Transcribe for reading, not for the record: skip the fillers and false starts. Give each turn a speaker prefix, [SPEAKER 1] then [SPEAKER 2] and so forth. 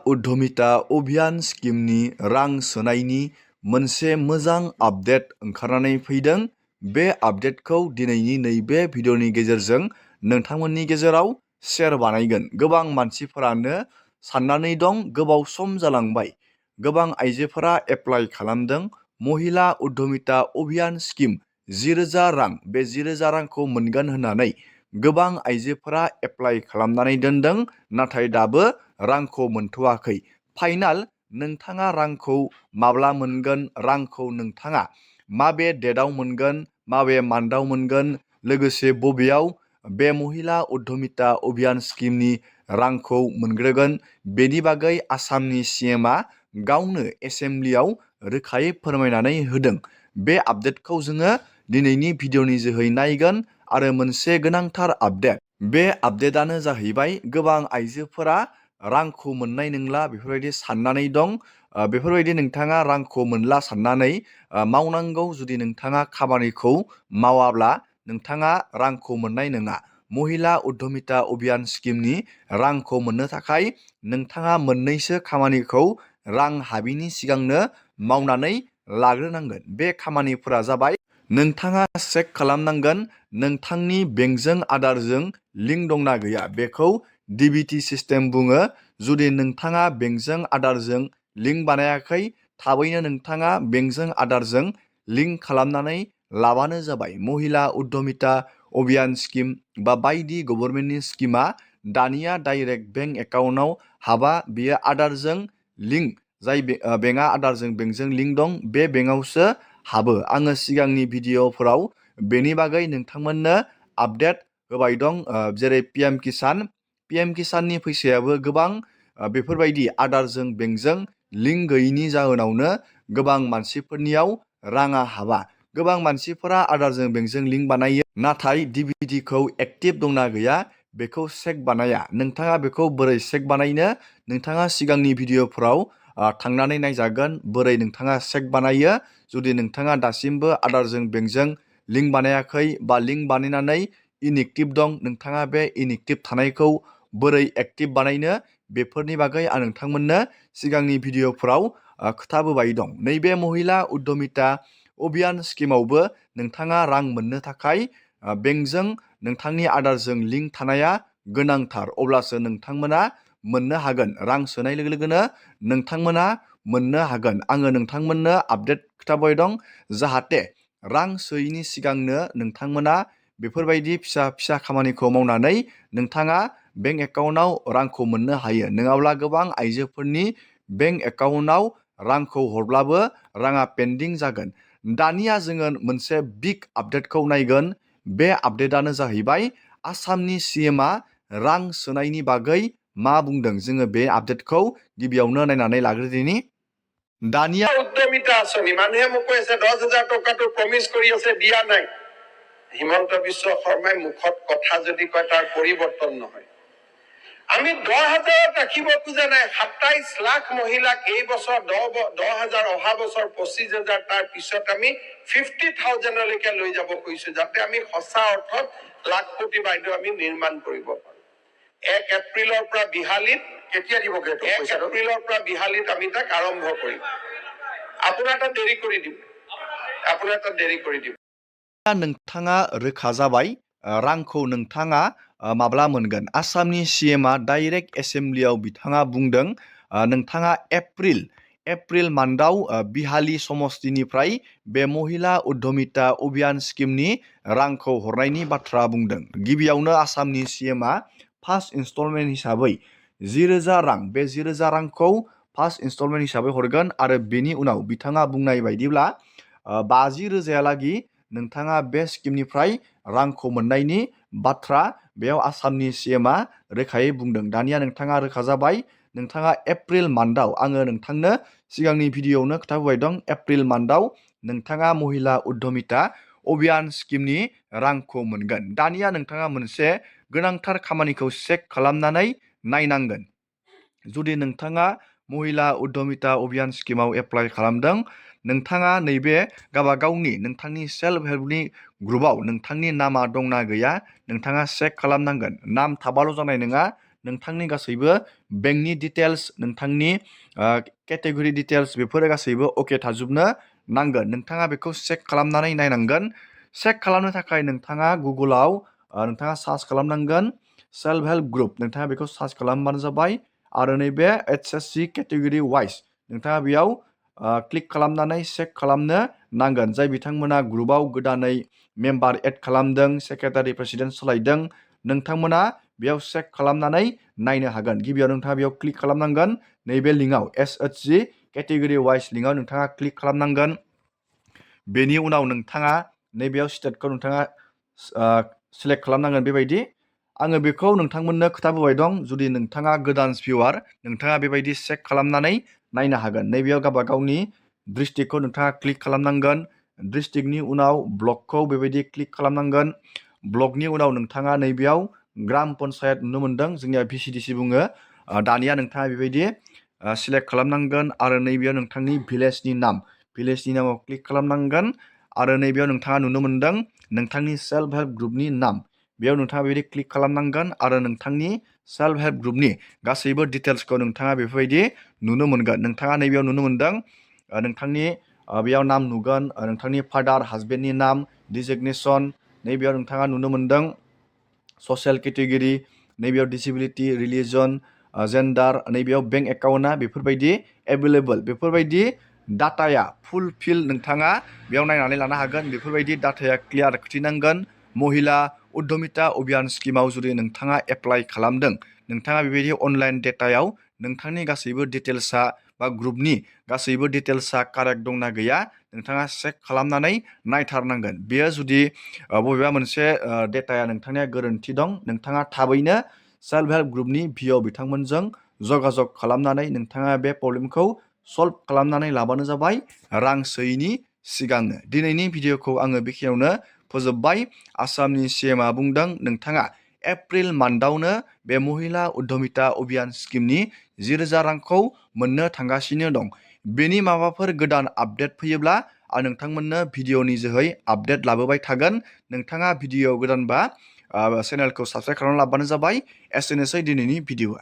[SPEAKER 1] उद्यमिता अभियान स्किमनि रां सोनायनि मोनसे मोजां आपडेट ओंखारनानै फैदों। बे आपडेटखौ दिनैनि नैबे भिडिअनि गेजेरजों नोंथांमोननि गेजेराव शेयार बानायगोन। गोबां मानसिफोरानो साननानै दं, गोबाव सम जालांबाय, गोबां आइजोफोरा एप्लाइ खालामदों महिला उद्यमिता अभियान स्किम 10,000 रां, बे 10,000 रांखौ मोनगोन होननानै गोबां आइजोफोरा एप्लाइ खालामनानै दोनदों, नाथाय दाबो रांखौ मोनथ'वाखै। फाइनाल नोंथाङा रांखौ माब्ला मोनगोन, रांखौ नोंथाङा माबे डेटआव मोनगोन, माबे मान्थआव मोनगोन, लोगोसे बबेयाव बे महिला उद्यमिता अभियान स्किमनि रांखौ मोनग्रोगोन, बेनि बागै आसामनि CMआ गावनो एसेम्ब्लियाव रोखायै फोरमायनानै होदों। बे आपडेटखौ जोङो दिनैनि भिडिअनि जोहै नायगोन आरो मोनसे गोनांथार आपडेट, बे आपडेटआनो जाहैबाय गोबां आइजोफोरा रांखौ मोननाय नंला बेफोरबायदि साननानै दं। बेफोरबायदि नोंथाङा रांखौ मोनला साननानै मावनांगौ। जुदि नोंथाङा खामानिखौ मावाब्ला नोंथाङा रांखौ मोननाय नङा। महिला उद्यमिता अभियान स्किमनि रांखौ मोननो थाखाय नोंथाङा मोननैसो खामानिखौ रां हाबिनि सिगांनो मावनानै लाग्रोनांगोन। बे खामानिफोरा जाबाय, नोंथाङा चेक खालामनांगोन नोंथांनि बेंकजों आधारजों लिंक दंना गैया। बेखौ DBT सिस्टेम बुङो। जुदि नोंथाङा बेंकजों आधारजों लिंक बानायाखै, थाबैनो नोंथाङा बेंकजों आधारजों लिंक खालामनानै लाबानो जाबाय। महिला उद्यमिता अभियान स्किम बा बायदि गभर्नमेन्टनि स्किमा दानिया डाइरेक्ट बेंक एकाउन्टआव हाबा, बियो आधारजों लिंक, जाय बेंकआ आधारजों बेंकजों लिंक दं, बे बेंकआवसो हाबो। आङो सिगांनि भिडिअफोराव बेनि बागै नोंथांमोननो आपडेट होबाय दं। जेरै PM किसाननि फैसायाबो गोबां बेफोरबायदि आधारजों बेंकजों लिंक गैयिनि जाहोनावनो गोबां मानसिफोरनियाव राङा हाबा। गोबां मानसिफोरा आधारजों बेंकजों लिंक बानायो, नाथाय DBTखौ एक्टिभ दंना गैया बेखौ चेक बानाया। नोंथाङा बेखौ बोरै चेक बानायनो, नोंथाङा सिगांनि भिडिअफोराव थांनानै नायजागोन बोरै नोंथाङा चेक बानायो। जुदि नोंथाङा दासिमबो आधारजों बेंकजों लिंक बानायाखै बा लिंक बानायनानै इनएक्टिभ दं, नोंथाङा बे इनएक्टिभ थानायखौ बोरै एक्टिभ बानायनो, बेफोरनि बागै आं नोंथांमोननो सिगांनि भिडिअफोराव खोथाबोबाय दं। नैबे महिला उद्यमिता अभियान स्किमावबो नोंथाङा रां मोननो थाखाय बेंकजों नोंथांनि आधारजों लिंक थानाया गोनांथार, अब्लासो नोंथांमोना मोननो हागोन। रां सोनाय लोगो लोगोनो नोंथांमोना मोननो हागोन। आङो नोंथांमोननो आपडेट खोथाबाय दं, जाहाथे रां सोयैनि सिगांनो नोंथांमोना बेफोरबायदि फिसा फिसा खामानिखौ मावनानै नोंथाङा बेंक एकाउन्टआव रांखौ मोननो हायो। नङाब्ला गोबां आइजोफोरनि बेंक एकाउन्टआव रांखौ हरब्लाबो राङा पेन्डिं जागोन। दानिया जोङो मोनसे बिग आपडेटखौ नायगोन। बे आपडेटआनो जाहैबाय आसामनि CMआ रां सोनायनि बागै मा बुंदों। जोङो बे आपडेटखौ गिबियावनो नायनानै लाग्रोदिनि। दानिया
[SPEAKER 2] উদ্যমিতা আঁচনি মানুহে মোক কৈ আছে 10,000 টকাটো প্ৰমিছ কৰি আছে, দিয়া নাই। হিমন্ত বিশ্ব শৰ্মাই মুখত কথা যদি কয় তাৰ পৰিৱৰ্তন নহয়। আমি 10,000 ৰাখিব খোজা নাই। 27 লাখ মহিলাক এই বছৰ 10,000, অহা বছৰ 25,000, তাৰ পিছত আমি 50,000লৈকে লৈ যাব খুজিছো, যাতে আমি সঁচা অৰ্থত লাখপতি বাইদেউ আমি নিৰ্মাণ কৰিব পাৰো। 1 এপ্ৰিলৰ পৰা বিহালীত, কেতিয়া দিবগে 1 এপ্ৰিলৰ পৰা বিহালীত আমি তাক আৰম্ভ কৰিম। আপোনাৰ তাত দেৰি কৰি দিব।
[SPEAKER 1] नोंथाङा रोखा जाबाय रांखौ नोंथाङा माब्ला मोनगोन। आसामनि CMआ डाइरेक्ट एसेम्ब्लियाव बिथाङा बुंदों नोंथाङा एप्रिल मान्थआव बिहाली समष्टिनिफ्राय बे महिला उद्यमिता अभियान स्किमनि रांखौ हरनायनि बाथ्रा बुंदों। गिबियावनो आसामनि CMआ फार्स्ट इनस्टलमेन्ट हिसाबै 10,000 रां, बे 10,000 रांखौ फार्स्ट इनस्टलमेन्ट हिसाबै हरगोन आरो बेनि उनाव बिथाङा बुंनाय बायदिब्ला 50,000लागै नोंथाङा बे स्किमनिफ्राय रांखौ मोननायनि बाथ्रा बेयाव आसामनि CMआ रोखायै बुंदों। दानिया नोंथाङा रोखा जाबाय, नोंथाङा एप्रिल मान्थआव, आङो नोंथांनो सिगांनि भिडिअआवनो खोथाबोबाय दं, एप्रिल मान्थआव नोंथाङा महिला उद्यमिता अभियान स्किमनि रांखौ मोनगोन। दानिया नोंथाङा मोनसे गोनांथार खामानिखौ चेक खालामनानै नायनांगोन। जुदि नोंथाङा महिला उद्यमिता अभियान स्किमाव एप्लाइ खालामदों, नोंथाङा नैबे गावबागावनि नोंथांनि सेल्फ हेल्पनि ग्रुपआव नोंथांनि नामा दंना गैया नोंथाङा चेक खालामनांगोन। नाम थाबाल' जानाय नङा, नोंथांनि गासैबो बेंकनि डिटेल्स, नोंथांनि केटेगरि डिटेल्स बेफोरो गासैबो अके थाजोबनो नांगोन। नोंथाङा बेखौ चेक खालामनानै नायनांगोन। चेक खालामनो थाखाय नोंथाङा गुगोलाव नोंथाङा सार्च खालामनांगोन सेल्फ हेल्प ग्रुप। नोंथाङा बेखौ सार्च खालामबानो जाबाय आरो नैबे HSC केटेगरि वाइज नोंथाङा बेयाव क्लिक खालामनानै चेक खालामनो नांगोन। जाय बिथांमोना ग्रुपआव गोदानै मेम्बार एड खालामदों, सेक्रेटारि प्रेसिडेन्ट सोलायदों, नोंथांमोना बेयाव चेक खालामनानै नायनो हागोन। गिबियाव नोंथाङा बेयाव क्लिक खालामनांगोन। नैबे लिंकआव SHG केटेगरि वाइज लिंकआव नोंथाङा क्लिक खालामनांगोन। बेनि उनाव नोंथाङा नैबेयाव स्टेटखौ नोंथाङा सिलेक्ट खालामनांगोन। बेबायदि आङो बेखौ नोंथांमोननो खोथाबोबाय दं। जुदि नोंथाङा गोदान भिउआर नोंथाङा बेबायदि चेक खालामनानै नायनो हागोन। नैबेयाव गावबा गावनि डिस्ट्रिक्टखौ नोंथाङा क्लिक खालामनांगोन। डिस्ट्रिक्टनि उनाव ब्लकखौ बेबायदि क्लिक खालामनांगोन। ब्लकनि उनाव नोंथाङा नैबेयाव ग्राम पन्सायत नुनो मोन्दों, जोंनिया VCDC बुङो। दानिया नोंथाङा बेबायदि सिलेक्ट खालामनांगोन आरो नैबेयाव नोंथांनि भिलेजनि नामाव क्लिक खालामनांगोन आरो नैबेयाव नोंथाङा नुनो मोन्दों नोंथांनि सेल्फ हेल्प ग्रुपनि नाम। बेयाव नोंथाङा बेबायदि क्लिक खालामनांगोन आरो नोंथांनि सेल्फ हेल्प ग्रुपनि गासैबो डिटेल्सखौ नोंथाङा बेफोरबायदि नुनो मोनगोन। नोंथाङा नैबेयाव नुनो मोन्दों नोंथांनि बेयाव नाम नुगोन, नोंथांनि फादार हासबेन्डनि नाम, डिजिगनेसन, नैबेयाव नोंथाङा नुनो मोन्दों ससियेल केटेगरि, नैबेयाव डिसेबिलिटि, रिलिजन, जेन्डार, नैबेयाव बेंक एकाउन्टआ बेफोरबायदि एभेलेबल। बेफोरबायदि डाटाया फुलफिल नोंथाङा बेयाव नायनानै लानो हागोन। बेफोरबायदि डाटाया क्लियार खिथिनांगोन। महिला उद्यमिता अभियान स्किमाव जुदि नोंथाङा एप्लाइ खालामदों, नोंथाङा बेबायदि अनलाइन डेटायाव नोंथांनि गासैबो डिटेल्सआ बा ग्रुपनि गासैबो डिटेल्सआ कारेक्ट दंना गैया नोंथाङा चेक खालामनानै नायथारनांगोन। बेयो जुदि बबेबा मोनसे डेटाया नोंथांनिया गोरोन्थि दं, नोंथाङा थाबैनो सेल्फ हेल्प ग्रुपनि VO बिथांमोनजों जगाजग खालामनानै नोंथाङा बे प्रब्लेमखौ सल्भ खालामनानै लाबानो जाबाय रां सोयैनि सिगांनो। दिनैनि भिडिअखौ आङो बेखिनियावनो फोजोबबाय। आसामनि CMआ बुंदों नोंथाङा एप्रिल मान्थआवनो बे महिला उद्यमिता अभियान स्किमनि 10,000 रांखौ मोननो थांगासिनो दं। बेनि माबाफोर गोदान आपडेट फैयोब्ला आं नोंथांमोननो भिडिअनि जोहै आपडेट लाबोबाय थागोन। नोंथाङा भिडिअ गोदानबा चेनेलखौ साबस्क्राइब खालामना लाबानो जाबाय। एसेनोसै दिनैनि भिडिअआ।